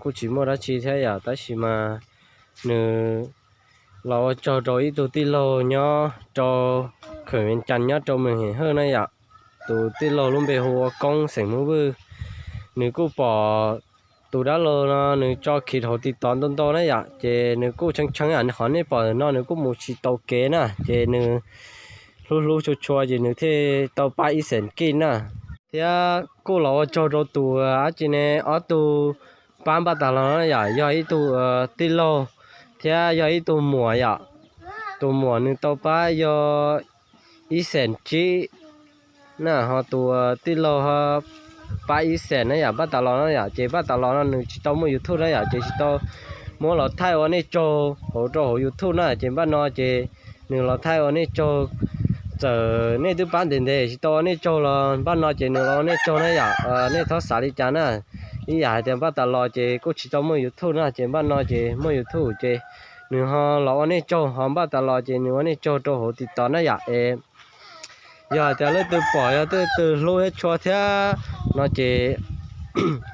kuj tsis muaj dab tsi thiab yom, tab sis mas nws los ua tsaug rau ib tug tij laug nyob rau khawm Vias Cas nyob rau Mees Hem Hawj na yom. Tus tij laug lub npe hu ua Koob xeem Hmoob Vwj. Nws kuj pom tus dab laug no nws tso khiv hauv TikTok ntau ntau na yom, ces nws kuj tshee tshee yom, qhov nej pom no nws kuj mus tsis tau kev na, ces nws hlub hlub tshua tshua ces nws thiaj tau pab ib xees kij na. Thiab kuj los ua tsaug rau tus dab tsi ne, ob tug pab npaj tas los no yom, yog ib tug tij laug thiab yog ib tug muam yom. Tus muam nws tau pab yog ib xees tsib na, ho tus tij laug pab ib xees na yom, npaj tas los no yom. Ces npaj tas los no nws tsis tau muaj YouTube na yom, ces tsis tau muab los thaij ua nej tsaug hauv rau hauv YouTube na. Ces npaj no ces nws los thaij ua nej tsaug. Txawm nej twb pab ntev ntev tsis tau ua nej tsaug los npaj no ces nws los ua nej tsaug na yom. Nej txhob xav li cas na, ib yam hais tias npaj tas los ces kuj tsis tau muaj YouTube na, ces npaj no ces muaj YouTube ces nws ho los ua nej tsaug, ho npaj tas los ces nws ua nej tsaug rau hauv TikTok na yom. Es yog hais tias leej twg pom, yog leej twg hlub thiab tshua thiab no ces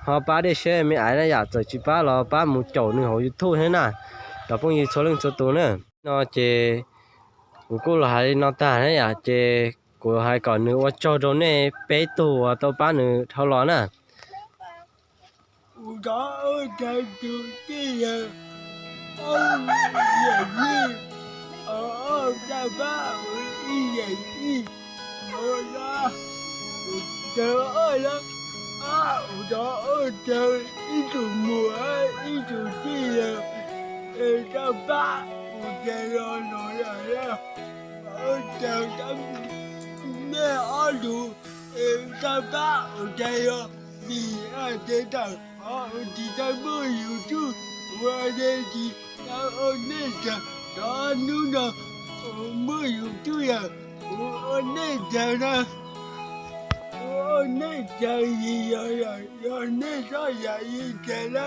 ho pab dej siab me ais na yom, txawm tsis pab los pab mus caum nws hauv YouTube thiab na, rau phooj ywg txhua leej txhua tus na. No ces kuv kuj los hais li no tag na yom, ces kuv hais kom nws ua tsaug rau nej peb tug uas tau pab nws dhau los na. Ua tsaug tus tij laug, ua tsaug ib yam li, ua tsaug pab ua ib yam li, ua tsaug, ua tsaug ib tug muam ib tug tij laug, ua tsaug pab ua tsaug los no yom, ua tsaug nej ob tug, ua tsaug pab ua tsaug los vim hais tias thaum ub tsis tau muaj YouTube, ua tsis tau ua nej tsaug, txog hnub no muaj YouTube lawm, kuv ua nej tsaug na, kuv ua nej tsaug vim yog nej txoj yam li tsaug na.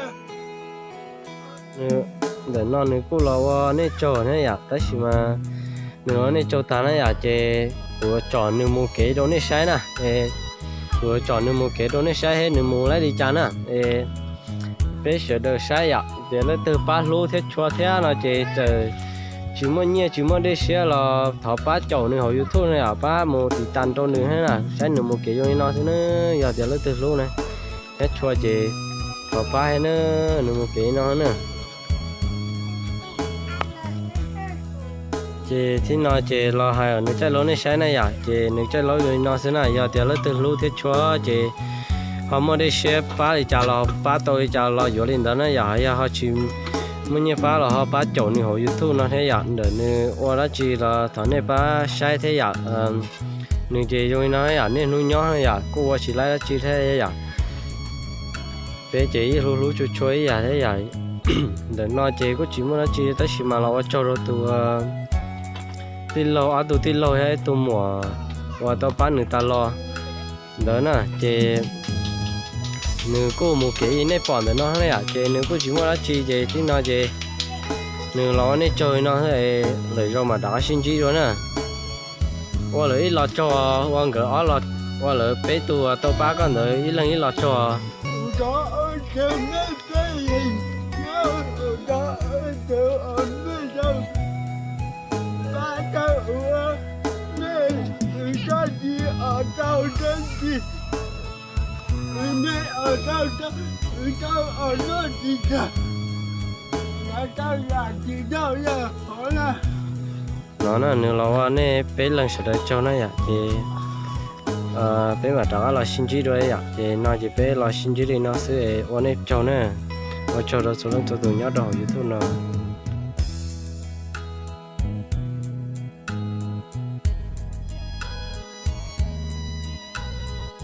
Ntawm no nws kuj los ua nej tsaug thiab yom, tab sis mas nws ua nej tsaug tag na yom, ces kuv tsom nws mus kev rau nej saib na. Kuv tsom nws mus kev rau nej saib thiab nws mus laib li cas na. Es peb sawv daws saib yom, ces leej twg pab hlub thiab tshua thiab no ces txawm tsis muaj nyiaj tsis muaj dej siab los thov pab caum nws hauv YouTube no yom, pab mus tiv tas rau nws thiab na, saib nws mus kev zoo li no xwb na. Yog tias leej twg hlub na thiab tshua ces thov pab thiab na, nws mus kev li no na. Ces thib no ces los hais nws caij laub nej saib na yom, ces nws caij laub zoo li no xwb na. Yog tias leej twg hlub thiab tshua ces ho muaj dej siab pab li cas los pab tau li cas los yuav li ntawd na yom, yog ho tsis muaj nyiaj pab los ho pab caum nws hauv YouTube no thiab yom. Ntawm nws ua dab tsi los thov nej pab saib thiab yom. Nws ces zoo li no yom, niaj hnub nyob yom, kuj ua tsis laib dab tsi thiab yom. Peb ces ib hlub hlub tshua tshua ib yam thiab yom. Ntawm no ces kuj tsis muaj dab tsi tab sis mas los ua tsaug rau tus tij laug, ob tug tij laug thiab ib tug muam uas tau pab nws tas los ntawd na. Ces nws kuj mus kev li nej pom ntawm no na yom, ces nws kuj tsis muaj dab tsi ces thib no ces nws los ua nej tsaug li no, lwm zaus mam rov qab sib ntsib dua na. Ua lawv ib los tsaug, ua nkawd ob los, ua lawv peb tug tau pab koj ntawd ib leeg ib los tsaug. Ua tsaug nej peb leeg, ua tsaug nej tau pab tau ua nej txoj kev os tau tseeb tsis, nej os tau, tau os noj tsis tag, tau yam tsis tau yog qhov na. No na, nws los ua nej peb leeg sawv daws tsaug na yom, ces peb mam rov qab los sib ntsib dua yom. Ces no ces peb los sib ntsib li no xwb, ua nej tsaug na, ua tsaug rau txhua leej txhua tus nyob rau hauv YouTube no.